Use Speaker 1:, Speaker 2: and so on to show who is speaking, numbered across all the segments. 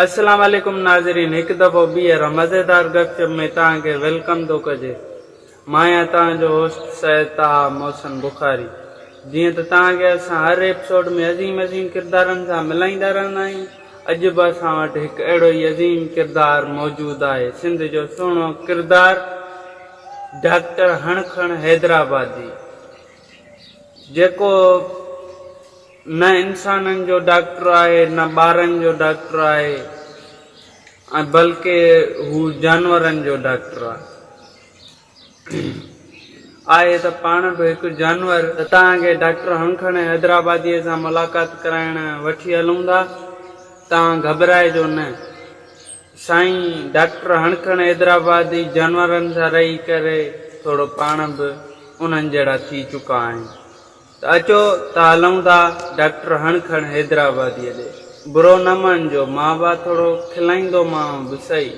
Speaker 1: السلام عليڪم ناظرين هڪ دفعو ٻيهر مزيدار گپ شپ ۾ توهان کي welcome ٿو ڪجي مان آهيان توهان جو هوسٽ سيد طه محسن بخاري جيئن ته توهان کي اسان هر ايپسوڊ ۾ عظيم عظيم ڪردارن سان ملائيندا رهندا آهيون اڄ به اسان وٽ هڪ اهڙو ئي عظيم ڪردار موجود آهي سنڌ جو سهڻو ڪردار ڊاڪٽر هڻکڻ حيدرآبادي جيڪو نه انسانن جو ڊاڪٽر آهي نه ٻارن جو ڊاڪٽر آهي ۽ بلڪه هو جانورن جو ڊاڪٽر آهي. آهي ته پاڻ به هڪ جانور. ته توهان کي ڊاڪٽر هنکڻ حيدرآباديء سان ملاقات ڪرائڻ وٺي هلون ٿا. توهان گهٻرائجو نه. سائين ڊاڪٽر هڻکڻ حيدرآبادي جانورن سان رهي ڪري ٿورو پاڻ به انهن جهڙا ٿي چڪا آهن. ته اچو ته هلون ٿا ڊاڪٽر هڻکڻ حيدرآباديء ڏي. برو نه مڃجو مان به ٿورو کلائيندومانء به سهي.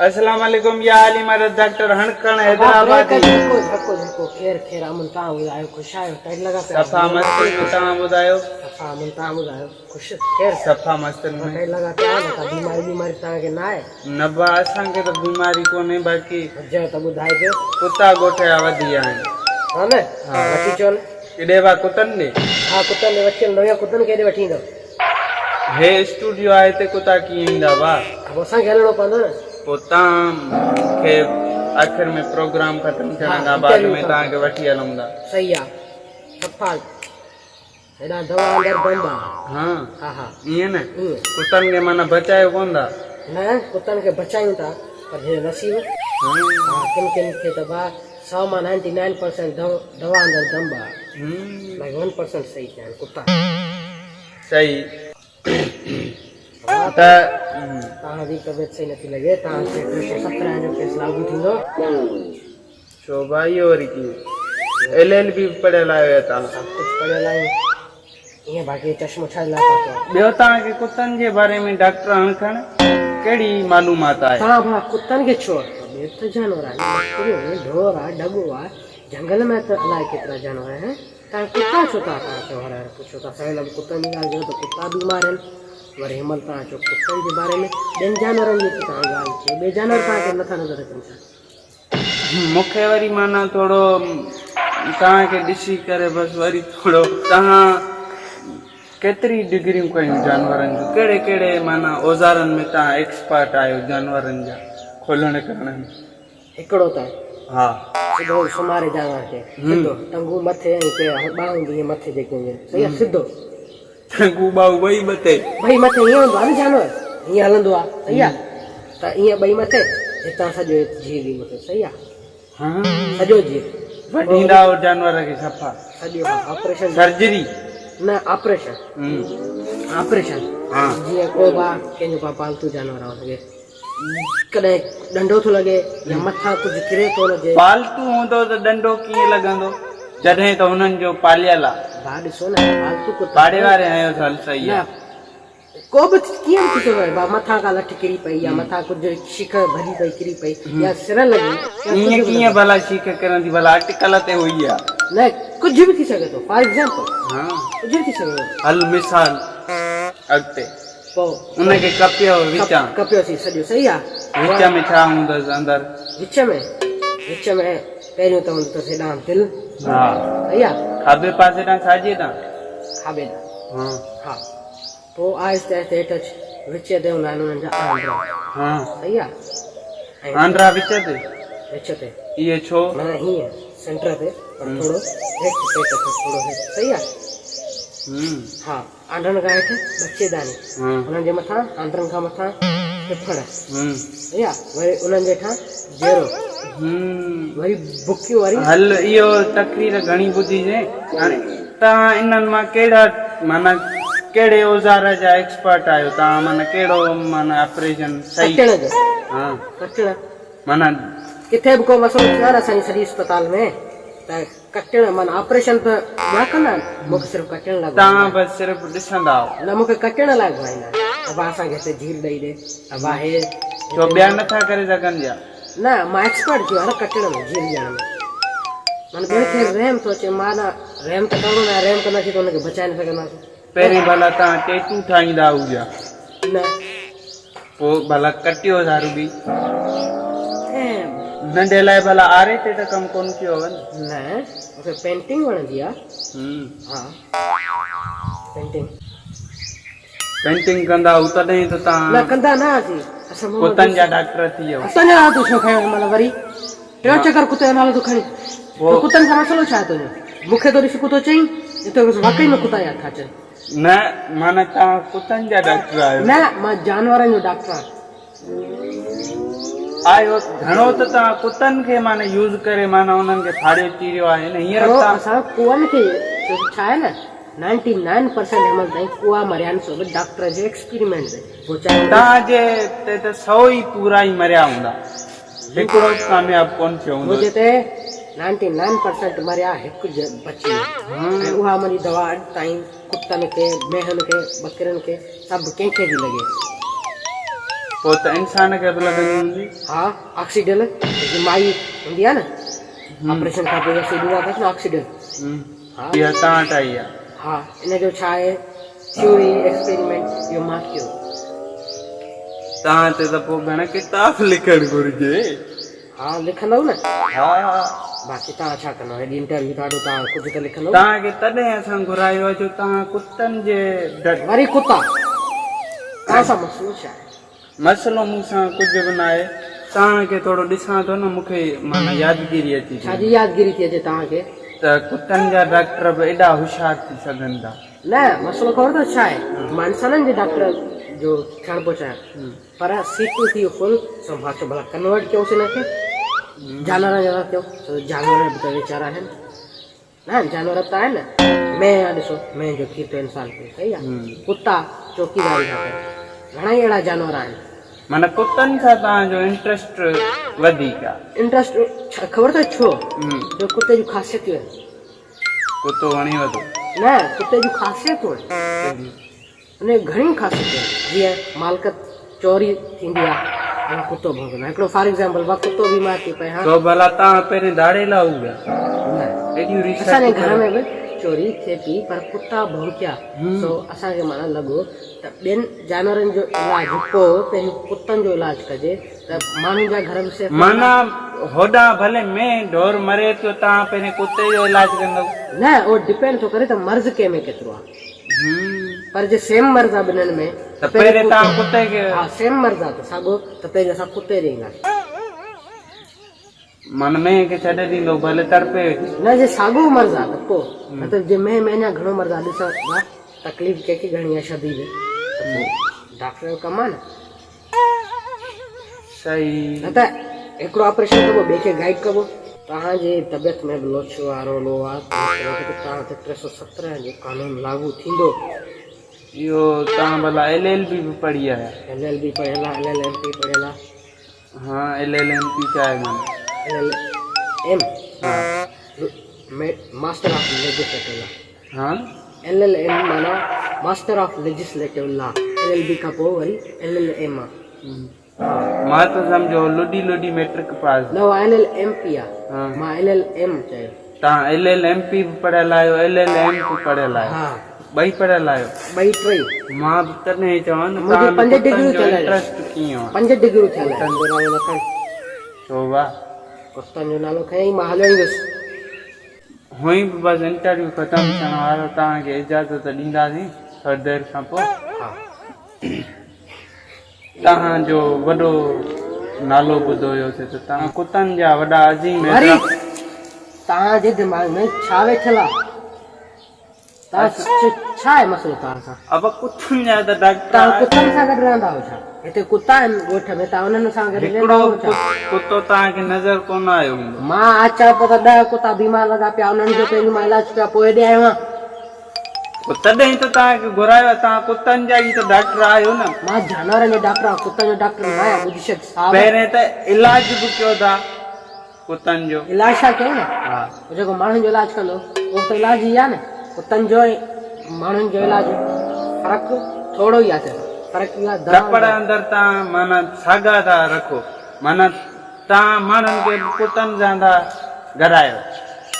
Speaker 1: السلام عليڪم يا علي مدد ڊاڪٽر هڻکڻ حيدرآبادي.
Speaker 2: جهڪو جهڪو جهڪو خير خير امن توهان ٻڌايو خوش آهيو ٽائيٽ لڳا پيا
Speaker 1: صفا مست ۾ توهان ٻڌايو.
Speaker 2: صفا امن توهان ٻڌايو خوش خير
Speaker 1: صفا مست ۾.
Speaker 2: ٽائيٽ لڳا پيا آهيو ڪا بيماري بيماري توهان کي نه آهي.
Speaker 1: نه با اسان کي ته بيماري ڪونهي باقي.
Speaker 2: هجي ته ٻڌائجو.
Speaker 1: ڪتا ڳوٺ جا وڌي ويا آهن.
Speaker 2: ها نه وٺي اچو نه.
Speaker 1: ڪيڏي با ڪتن ڏي.
Speaker 2: ها ڪتن ڏي وٺي هلندو يا ڪتن کي هيڏي وٺي ايندو.
Speaker 1: هي اسٽوڊيو آهي هتي ڪتا ڪيئن ايندا با.
Speaker 2: ها پوء اسان کي هلڻو پوندو نه.
Speaker 1: پوء توهان کي آخر ۾ پروگرام ختم ٿيڻ کان بعد ۾ توهان کي وٺي هلون ٿا.
Speaker 2: صحيح آ صفا هيڏانهن دوا اندر بم آ.
Speaker 1: ها
Speaker 2: ها ها
Speaker 1: ائين نه
Speaker 2: ائين.
Speaker 1: ڪتن کي معنيٰ بچايو ڪونه ٿا.
Speaker 2: نه ڪتن کي بچايون ٿا پر هي نصيب. ها ڪن ڪن کي ته با سو مان نائنٽي نائن پرسنٽ دوا اندر دم آ. باقي ون پرسنٽ صحيح ٿيا آهن ڪتا.
Speaker 1: صحيح ته
Speaker 2: توهان جي طبيعت صحيح نٿي لڳي توهان کي 317 جو ڪيس لاڳو ٿيندو.
Speaker 1: ڇو ڀائي اهو وري ڪيئن؟ ايل ايل بي به پڙهيل آهيو يا توهان؟
Speaker 2: سڀ ڪجهه پڙهيل آهيون ائين باقي چشمو ڇا جي لاء پاتو آهي؟
Speaker 1: ٻيو توهان کي ڪتن جي باري ۾ ڊاڪٽر اڻکڻ ڪهڙي معلومات آهي؟
Speaker 2: توهان ڀلا ڪتن کي ڇو اٽڪو؟ ٻيا به ته جانور آهن ٻڪريون آهن ڍور آهي ڍڳو آهي جهنگل ۾ ته الائي ڪيترا جانور آهن توهان ڪتا ڇو ٿا پاڻ چئو هر هر پڇو ٿا سويل به ڪتن جي ڳالهه ڪيو ته ڪتا بيمار آهن وري هن مهل توهان چئو ڪتن جي باري ۾ ٻين جانورن جي ته توهان ڳالهه ڪيو ٻئي جانور توهان کي نٿا نظر اچن ڇا؟
Speaker 1: مون کي وري معنيٰ ٿورو توهان کي ڏسي ڪري بس وري ٿورو توهان ڪيتري ڊگريون ڪيون جانورن جون ڪهڙي ڪهڙي معنيٰ اوزارن ۾ توهان ايڪسپرٽ آهيو جانورن جا کولڻ ڪرڻ ۾.
Speaker 2: هڪڙو ته
Speaker 1: ها.
Speaker 2: سڌو سمهاري جانور کي سڌو ٽنگون مٿي ۽ پير ٻانهون به ائين مٿي جيڪي هونديون آهن صحيح آهي سڌو.
Speaker 1: ٽنگون ٻانهون ٻئي مٿي.
Speaker 2: ٻئي مٿي ائين هوندو آهي نه جانور ائين هلندو آهي صحيح آهي ته ائين ٻئي مٿي هتان سڄو جهيل ايندو اٿس صحيح آهي سڄو جهيل.
Speaker 1: وڍيندا آهيو جانور کي صفا.
Speaker 2: سڄو ها آپريشن.
Speaker 1: سرجري.
Speaker 2: نه آپريشن. آپريشن جيئن ڪو به ڪنهن جو ڪا پالتو جانور آهي ان کي ڪڏهن ڏنڊو ٿو لڳي يا مٿان ڪجهه ڪري ٿو ان جي.
Speaker 1: پالتو هوندو ته ڏنڊو ڪيئن لڳندو جڏهن ته هنن جو پاليل آ.
Speaker 2: ڀاء ڏسو نه پالتو ڪتو.
Speaker 1: پاڙي واري هنيو ته هل صحيح آ.
Speaker 2: نه ڪو به ڪيئن به ٿي سگهندو آهي ڀاء مٿان ڪا لٺ ڪري پئي يا مٿان ڪجهه شيخ ڀڄي پئي ڪري پئي يا سر لڳي يا
Speaker 1: ائين
Speaker 2: ڪجهه به
Speaker 1: ڪيئن
Speaker 2: لڳو.
Speaker 1: ڀلا شيخ ڪرندي ڀلا اٽڪل تي هئي آ.
Speaker 2: نه ڪجهه به ٿي سگهي ٿو فار ايگزامپل
Speaker 1: ها
Speaker 2: ڪجهه به ٿي سگهي ٿو.
Speaker 1: هل مثال اڳتي.
Speaker 2: پوء
Speaker 1: ان کي ڪپيو وچان.
Speaker 2: ڪپيوسين سڄو صحيح آ.
Speaker 1: وچ ۾ ڇا هوندس اندر.
Speaker 2: وچ ۾ وچ ۾ پهريون ته هوندو اٿس هيڏانهن دل.
Speaker 1: ها.
Speaker 2: صحيح آ.
Speaker 1: کاٻي پاسي ڏانهن ساڄي ڏانهن.
Speaker 2: کاٻي ڏانهن.
Speaker 1: ها.
Speaker 2: ها. پوء آهستي آهستي هيٺ اچ. وچ تي هوندا آهن انهن جا آنڊرا.
Speaker 1: ها.
Speaker 2: صحيح آ. ۽
Speaker 1: آنڊرا وچ تي.
Speaker 2: وچ تي.
Speaker 1: اهي ڇو؟
Speaker 2: معنيٰ هيئن سينٽر تي پر ٿورو هيٺ پيٽ کان ٿورو هيٺ صحيح آ. ها. آنڊرن کان هيٺ ٻچيداني، انهن جي مٿان آنڊرن کان مٿان ڦڦڙ، صحيح آ، وري انهن جي هيٺان جيرو، وري بڪيون واري.
Speaker 1: هل اهو تقرير گهڻي ٻڌي سين، هاڻي توهان انهن مان ڪهڙا معنيٰ ڪهڙي اوزار جا ايڪسپرٽ آهيو توهان معنيٰ ڪهڙو معنيٰ آپريشن صحيح.
Speaker 2: ڪٽڻ جو.
Speaker 1: ها.
Speaker 2: ڪٽڻ.
Speaker 1: معنيٰ.
Speaker 2: ڪٿي به ڪو مسئلو ٿيو آهي نه اسان جي سڄي اسپتال ۾ ته ڪٽڻ معنيٰ آپريشن ته ٻيا ڪندا آهن، مون کي صرف ڪٽڻ لاء گهرائيندا
Speaker 1: توهان
Speaker 2: آهن.
Speaker 1: بس صرف ڏسندا آهيو.
Speaker 2: نه مون کي ڪٽڻ لاء گهرائيندا آهن. ابا اسان کي هتي جهيل ڏئي ڏي، ابا هي
Speaker 1: ڇو
Speaker 2: هتي
Speaker 1: ٻيا نٿا ڪري سگهن ڇا؟
Speaker 2: نه مان ايڪسپرٽ ٿي ويو آهيان نه ڪٽڻ ۾ جهيل ڏيڻ ۾. معنيٰ ٻين کي رحم ٿو اچي، مان نه رحم ته ڪرڻو ناهي، رحم ڪنداسين ته ان کي بچائي نه سگهنداسين.
Speaker 1: پهرين ڀلا توهان ٽيٽو ٺاهيندا هئا؟
Speaker 2: نه.
Speaker 1: پوء ڀلا ڪٽيو هزار به. ننڍي لاء ڀلا آري تي ته ڪم ڪونه ڪيو هو نه؟
Speaker 2: نه، مون کي پينٽنگ وڻندي آ. ها، پينٽنگ.
Speaker 1: پينٽنگ ڪندا هو تڏهن ته توهان.
Speaker 2: نه ڪندا نه هئاسين. اسان محمد
Speaker 1: ڪتن جا ڊاڪٽر ٿي ويو.
Speaker 2: ڪتن جو نالو تون ڇو کنيو هن مهل وري؟ ٽيون چڪر ڪتي جو نالو ٿو کڻين.
Speaker 1: پوء.
Speaker 2: ڪتن سان مسئلو ڇا آهي تنهنجو؟ مون کي ٿو ڏس ڪتو چئين، ۽ توکي واقعي ۾ ڪتا ياد ٿا اچن.
Speaker 1: نه معنيٰ توهان ڪتن جا ڊاڪٽر آهيو.
Speaker 2: نه مان جانورن جو ڊاڪٽر آهيان.
Speaker 1: آهيو گهڻو ته توهان ڪتن کي معنيٰ يوز ڪري معنيٰ انهن کي ڦاڙيو چيريو آهي نه هينئر
Speaker 2: گهڻو
Speaker 1: توهان.
Speaker 2: اسان ڪوئن کي ڇو ته ڇا آهي نه نائنٽي نائن پرسنٽ هن مهل تائين ڪوئا مريا آهن سو به ڊاڪٽرن جي ايڪسپيريمينٽ تي پوء چاهي اهي.
Speaker 1: توهان جي تي ته سئو ئي پورا ئي مريا هوندا هڪڙو به ڪامياب ڪونه ٿيو هوندو.
Speaker 2: منهنجي تي نائنٽي نائن پرسنٽ مريا هڪ بچي ويو ۽ اها منهنجي دوا اڄ تائين ڪتن کي، مينهن کي، ٻڪرين کي سڀ ڪنهن کي به لڳي.
Speaker 1: پوء ته انسان کي به لڳندي هوندي.
Speaker 2: ها آڪسيڊل جي مائي هوندي آهي نه آپريشن کان پوء اسين ڏيندا اٿس نه آڪسيڊل. ها
Speaker 1: اها توهان وٽ آئي آهي.
Speaker 2: ها ان جو ڇا آهي ٿيوري ايڪسپيريمينٽ اهو مان ڪيو.
Speaker 1: توهان تي ته پوء گهڻا ڪتاب لکڻ گهرجي.
Speaker 2: ها لکندؤ نه.
Speaker 1: ها.
Speaker 2: باقي توهان ڇا ڪندؤ هيڏي انٽرويو ٿا ڏيو توهان ڪجهه ته لکندؤ.
Speaker 1: توهان کي تڏهن اسان گهرايو آهي جو توهان ڪتن جي ڊ.
Speaker 2: وري ڪتا. توهان سان مسئلو ڇا آهي؟
Speaker 1: مسئلو مون سان ڪجهه به ناهي. توهان کي ٿورو ڏسان ٿو نه مون کي معنيٰ يادگيري اچي ٿي
Speaker 2: ڇا جي يادگيري ٿي اچي توهان کي؟
Speaker 1: ته ڪتن جا ڊاڪٽر به ايڏا هوشيار ٿي سگهن ٿا.
Speaker 2: نه مسئلو خبر اٿو ڇا آهي؟ مان انسانن جي ڊاڪٽر جو ٿيڻ پيو چاهيان. پر سيٽون ٿي فل سو مان چيو ڀلا ڪنورٽ ڪيونس هن کي جانورن جهڙا ڪيو ڇو ته جانور به ته ويچارا آهن نه جانور ته آهن نه مينهن آ ڏسو مينهن جو کير ٿو انسان پي صحيح آ ڪتا چوڪيداري ٿا ڪن گهڻا ئي اهڙا جانور آهن.
Speaker 1: معنيٰ ڪتن سان توهان جو انٽرسٽ وڌيڪ آ.
Speaker 2: انٽرسٽ خبر اٿو ڇو جو ڪتي جون خاصيتون آهن.
Speaker 1: ڪتو وڻيو ٿو.
Speaker 2: نه ڪتي جون خاصيتون آهن. ان جون گهڻيون خاصيتون آهن جيئن مالڪت چوري ٿيندي آهي ۽ ڪتو ڀونڪندو آهي هڪڙو فار ايگزامپل وا ڪتو بيمار ٿي پئي ها
Speaker 1: سو ڀلا توهان پهرين ڌاڙيل هئا
Speaker 2: نه
Speaker 1: ايڏيون ريسرچ
Speaker 2: اسان جي گهر ۾ به چوري ٿئي پئي پر ڪتا ڀونڪيا سو اسان کي معنيٰ لڳو ته ٻين جانورن جو علاج پوء پهرين ڪتن جو علاج ڪجي ته ماڻهن جا گهر به سيف
Speaker 1: معنيٰ هوڏانهن ڀلي مينهن ڍور مري پيو توهان پهرين ڪتي جو علاج ڪندؤ.
Speaker 2: نه اهو ڊپينڊ ٿو ڪري ته مرض ڪنهن ۾ ڪيترو آهي. پر جي سيم مرض آ ٻنهن ۾
Speaker 1: ته پهرين توهان ڪتي کي.
Speaker 2: ها سيم مرض آ ته ساڳو ته پهرين اسان ڪتي ڏي اينداسين.
Speaker 1: معنيٰ مينهن کي ڇڏي ڏيندو ڀلي تڙپي ويٺي.
Speaker 2: نه جي ساڳو مرض آ ته پو نه ته جي مينهن ۾ اڃا گهڻو مرض آ ڏسان ٿا تڪليف ڪنهن کي گهڻي آ شديد ته پو ڊاڪٽر جو ڪم آ نه.
Speaker 1: صحيح.
Speaker 2: نه ته هڪڙو آپريشن ڪبو ٻئي کي گائيڊ ڪبو. توهان جي طبيعت ۾ به لوڇ وارو لو آ ته توهان تي 317 جو قانون لاڳو ٿيندو.
Speaker 1: اهو توهان ڀلا ايل ايل بي به پڙهي آيا.
Speaker 2: ايل ايل بي پڙهيل آ ايل ايل ايم پي پڙهيل آ.
Speaker 1: ها ايل ايل ايم پي ڇا آهي معنيٰ.
Speaker 2: ايل ايل ايم ها ماسٽر آف ليجسليٽو لا.
Speaker 1: ها
Speaker 2: ايل ايل ايم معنيٰ master of legislative law L L B کان پوء وري ايل ايل ايم آ.
Speaker 1: مان ته سمجهيو لڏي لڏي ميٽرڪ پاس.
Speaker 2: نه اها ايل ايل ايم پي آ مان ايل ايل ايم چيو.
Speaker 1: توهان ايل ايل ايم پي به پڙهيل آهيو ايل ايل ايم به پڙهيل آهيو.
Speaker 2: ها.
Speaker 1: ٻئي پڙهيل آهيو.
Speaker 2: ٻئي ٽئي.
Speaker 1: مان به تڏهن چوان ته
Speaker 2: منهنجي
Speaker 1: توهان ۾
Speaker 2: پنج
Speaker 1: ڪتن
Speaker 2: ڊگريون
Speaker 1: جو
Speaker 2: ٿيل آهن.
Speaker 1: انٽرسٽ ڪيئن آ.
Speaker 2: پنج ڊگريون ٿيل آهن. ڪتن جو نالو نه کڻ.
Speaker 1: ڇو ڀا.
Speaker 2: ڪتن جو نالو کنيائين مان هليو ايندس.
Speaker 1: هونئن به بس انٽرويو ختم ٿيڻ وارو توهان کي اجازت ڏينداسين ٿوري دير کان پوء.
Speaker 2: ها.
Speaker 1: توهان جو وڏو نالو ٻڌو هيوسي ته توهان ڪتن جا وڏا عظيم
Speaker 2: وري توهان جي دماغ ۾ ڇا ويٺل آ؟ توهان ڇا آهي مسئلو توهان سان؟
Speaker 1: ابا ڪتن جا ته ڊاڪٽر
Speaker 2: توهان ڪتن سان گڏ رهندا آهيو ڇا؟ هتي ڪتا آهن ڳوٺ ۾ توهان انهن سان گڏ ويندا آهيو ڇا؟
Speaker 1: هڪڙو ڪتو توهان کي نظر ڪونه آيو هوندو.
Speaker 2: مان اچان پيو ته ڏهه ڪتا بيمار لڳا پيا انهن جو پهريون مان علاج ڪيو پوء هيڏي آيو آهيان.
Speaker 1: پوء تڏهن ته توهان کي گهرايو آهي توهان ڪتن جا ئي ته ڊاڪٽر آهيو نه.
Speaker 2: مان جانورن جو ڊاڪٽر آهيان ڪتن جو ڊاڪٽر نه آهيان ٻڌ ڇڏ صاحب.
Speaker 1: پهرين ته علاج به ڪيو ٿا ڪتن جو.
Speaker 2: علاج ڇا ڪيو نه
Speaker 1: ها.
Speaker 2: پوء جيڪو ماڻهن جو علاج ڪندو اهو به ته علاج ئي آهي نه ڪتن جو ۽ ماڻهن جو علاج فرق ٿورو ئي آهي فرق اهو آهي دوا
Speaker 1: ٿپڙ اندر توهان معنيٰ ساڳا ٿا رکو معنيٰ توهان ماڻهن کي به ڪتن سان ٿا گڏايو.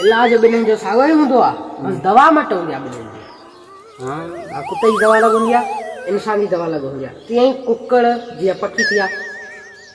Speaker 2: علاج ٻنهين جو ساڳيو ئي هوندو آهي بس دوا مٽ هوندي آهي ٻنهين جي.
Speaker 1: ها.
Speaker 2: ها ڪتي جي دوا الڳ هوندي آهي انسان جي دوا الڳ هوندي آهي. تيئن ئي ڪڪڙ جيئن پکي ٿي ويا،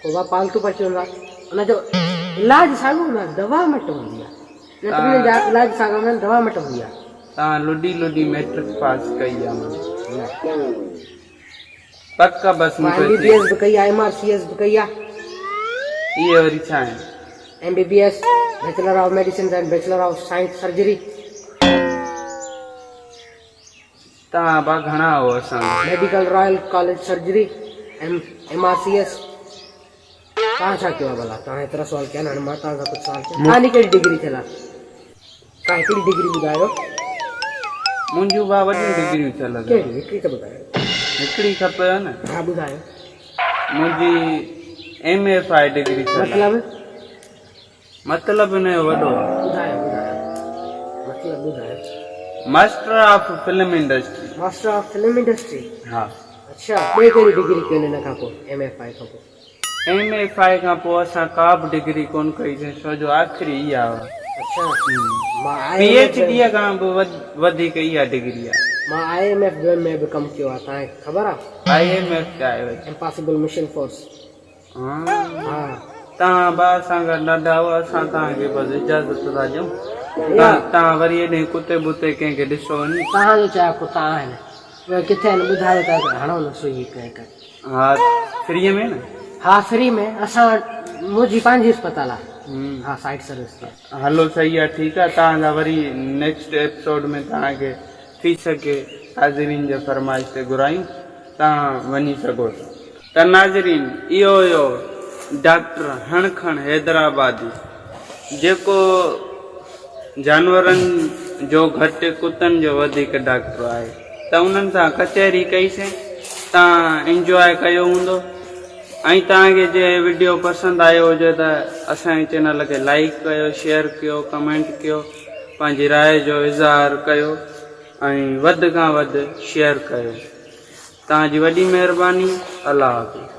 Speaker 2: ڪوبا پالتو پکي هوندو آهي، ان جو علاج ساڳيو هوندو آهي، دوا مٽ هوندي آهي. انهن ٽنهي جا علاج ساڳيا هوندا آهن، دوا مٽ هوندي آهي.
Speaker 1: توهان لڏي لڏي مئٽرڪ پاس ڪئي آ مان.
Speaker 2: نه.
Speaker 1: پڪ بس
Speaker 2: مان
Speaker 1: مون
Speaker 2: ايم بي
Speaker 1: کي
Speaker 2: بي ايس به ڪئي آهي، ايم آر سي ايس به ڪئي آهي.
Speaker 1: اهي وري ڇا آهن؟
Speaker 2: M B B S, bachelor of medicine and bachelor of science surgery.
Speaker 1: توهان با گهڻا آهو اسان کان.
Speaker 2: Medical royal college surgery, M R C S. توهان ڇا ڪيو آهي ڀلا؟ توهان ايترا سوال ڪيا آهن، هاڻي مان توهان کان ڪجهه سوال ڪيان. توهان جي ڪهڙي ڊگري ٿيل آهي؟ توهان هڪڙي ڊگري ٻڌايو.
Speaker 1: منهنجون با وڏيون ڊگريون ٿيل اٿو.
Speaker 2: ڪهڙي؟ هڪڙي ته ٻڌايو.
Speaker 1: هڪڙي کپيو نه؟
Speaker 2: ها ٻڌايو.
Speaker 1: منهنجي ايم ايف I degree ٿيل آهي.
Speaker 2: مطلب؟
Speaker 1: مطلب ان جو وڏو آهي.
Speaker 2: ٻڌايو ٻڌايو مطلب ٻڌايو.
Speaker 1: Master of film industry.
Speaker 2: Master of film industry.
Speaker 1: ها.
Speaker 2: اڇا ٻي ڪهڙي ڊگري ڪيون ان کان پوء ايم ايف I کان پوء؟
Speaker 1: ايم ايف I کان پوء اسان ڪا به ڊگري ڪونه ڪئي سين ڇو جو آخري اها هئي.
Speaker 2: اڇا مان I
Speaker 1: P
Speaker 2: M
Speaker 1: H
Speaker 2: F
Speaker 1: D کان به وڌيڪ اها ڊگري آهي.
Speaker 2: مان I M F ۾ به ڪم ڪيو آهي توهان کي خبر آهي؟
Speaker 1: I M F ڇا آهي وري؟
Speaker 2: Impossible mission force.
Speaker 1: ها توهان به اسان کان ڏاڍا آهيو اسان توهان کي بس اجازت ٿا ڏيون توهان وري ايڏي ڪتي بتي ڪنهن کي ڏسو وڃي.
Speaker 2: توهان جو چيا ڪتا آهن اهي ڪٿي آهن ٻڌايو ته هڻو نه سوئي هڪ هڪ.
Speaker 1: ها فري ۾ نه.
Speaker 2: ها فري ۾ اسان وٽ منهنجي پنهنجي اسپتال آهي ها سائيٽ سروس تي.
Speaker 1: هلو صحيح آهي ٺيڪ آهي توهان سان وري نيڪسٽ ايپيسوڊ ۾ توهان کي ٿي سگهي حاضرين جي فرمائش تي گهرايون توهان وڃي سگهو ٿا. ته ناظرين اهو هيو ڊاڪٽر هڻ کڻ حيدرآبادي جيڪو جانورن جو گهٽ ڪتن جو وڌيڪ ڊاڪٽر آهي ته انهن سان ڪچهري ڪئي سين توهان انجواء ڪيو هوندو ۽ توهان کي جي وڊيو پسند آيو هجي ته اسان جي چينل کي لائيڪ ڪيو شيئر ڪيو ڪمينٽ ڪيو پنهنجي راء جو اظهار ڪيو ۽ وڌ کان وڌ شيئر ڪيو توهان جي وڏي مهرباني الله حافظ.